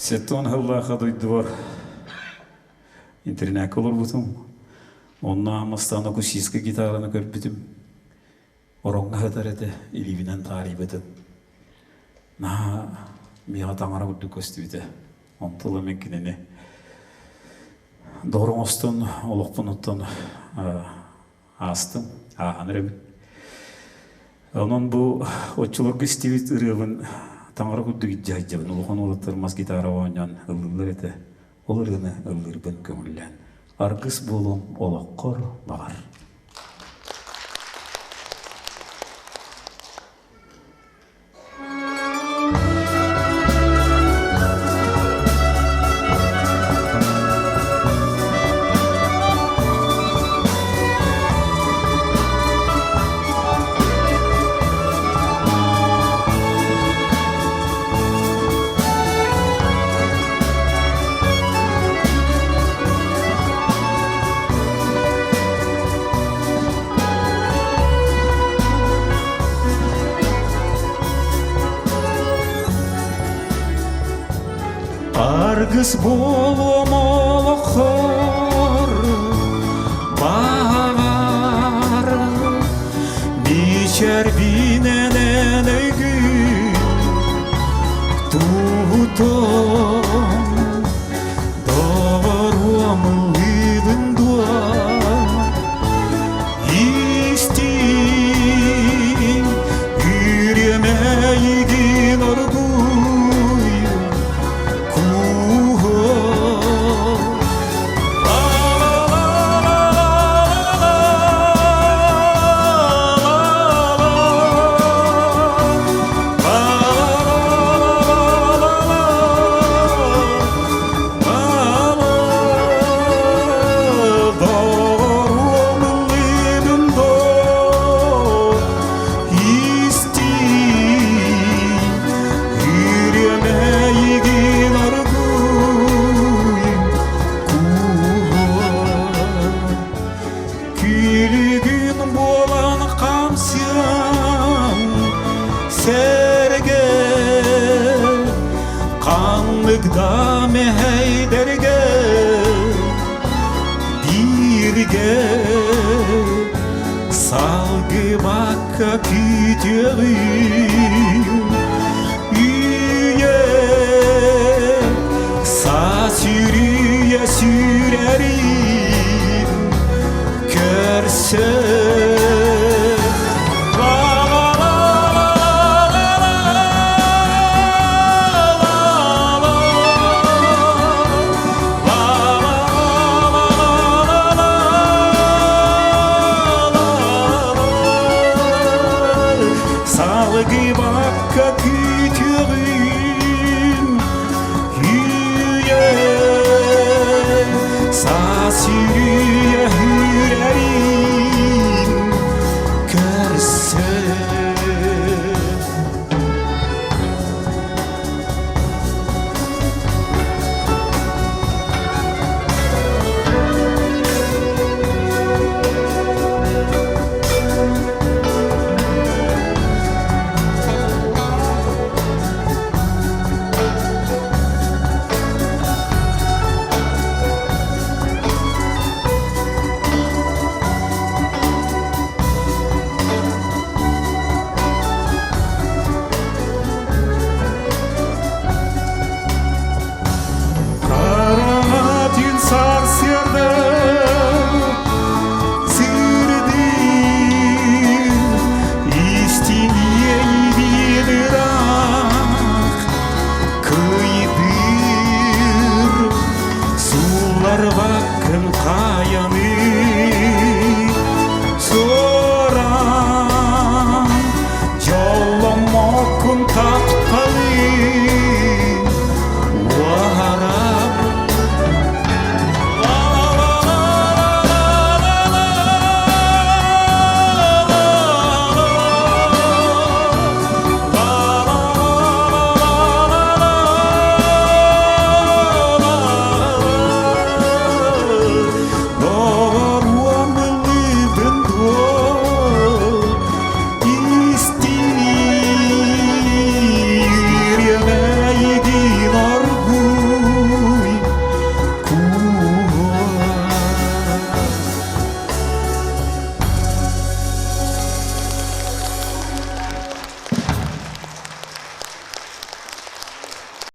Сеттон сыллаахха дойдубар интэринээккэ олорбутум. Онно аан акустическай гитараны көрбүтүм. Ороҥҥо сытар этэ, илиибинэн таарыйбытым. Наһаа миэхэ таҥара курдук көстүбүтэ. Онтон ыла мин кинини доҕор оҥостон олохпун оттон аастым, ааһан эрэбин. Онон бу оччолорго истибит ырыабын таҥара курдук илдьэ сылдьабын. Улахан уолаттар мас гитара оонньоон ыллыыллар этэ. Ол ырыаны ыллыырбын көҥүллээн. Аргыс буолуом олоххор баҕар. Аргыс буолуом олоххор баҕар Бичэрбинэнэн өйгүн тутум Доҕоруом ыллыыбын дуо Истиҥ үрүмэйигин оргууй кууһун Үрүмэйигин аргуй Күлүгүн буолан хамсыам сэргэ Ханнык да мэһэйдэргэ бииргэ Салгыбакка күүтүөҕүм.